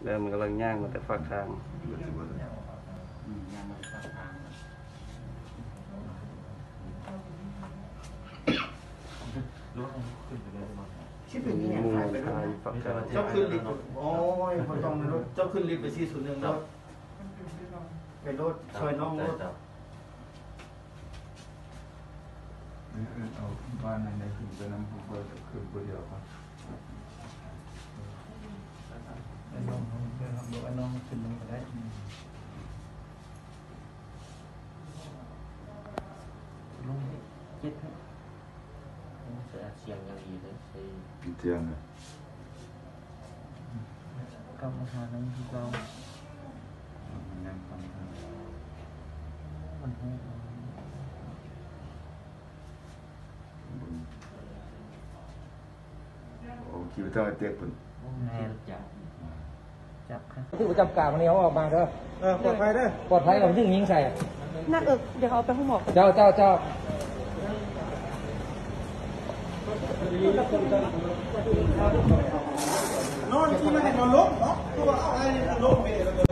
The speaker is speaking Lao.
ແລ້ວມັນກຳລັງຍ່າງມາແຕ່ຟາກທາງ. ຊິເປັນອີ່ຫຍັງ ຫາຍໄປໂລດນະ. ເຈົ້າຂຶ້ນລິຟ ໂອ້ຍ ບໍ່ຕ້ອງນະລູກ ເຈົ້າຂຶ້ນລິຟໄປສີ່ສູນໜຶ່ງໂລດ ໄປໂລດ ຊ່ອຍນ້ອງໂລດ. ເອີ ເອີ ເອົາບ້ານນັ້ນໄດ້ຂຶ້ນໄປນຳ ເພິ່ນຂຶ້ນຜູ້ດຽວກ່ອນ. ເອົານ້ອງ ເອົານ້ອງຂຶ້ນນຳກໍໄດ້. ລົງເຈັດ ໂອ້ ສຽງຢ່າງດີເລີຍ ຕິດທຽງເລີຍ. ກັບມາຫາກັນຄືເກົ່າ. ມັນແຮງ. ໂອ້ ຂີ່ໄປທາງໄອ້ເຕັກພຸ້ນ. ແມ່ນຈັບ ຈັບຄັບ ຜູ້ປະຈຳການວັນນີ້ເອົາອອກມາເດີ. ເອີ ປອດໄພເດີ ປອດໄພ. ເອົາຍິງຍິງໃສ່ ນາເອິກ ດຽວເຮົາໄປໂຮງໝໍ. ເຈົ້າ ເຈົ້າ ເຈົ້າ. ນອນທີ່ມັນໃຫ້ນອນລົງເນາະ ຄືວ່າເອົາໄອ້ລົງເດ້.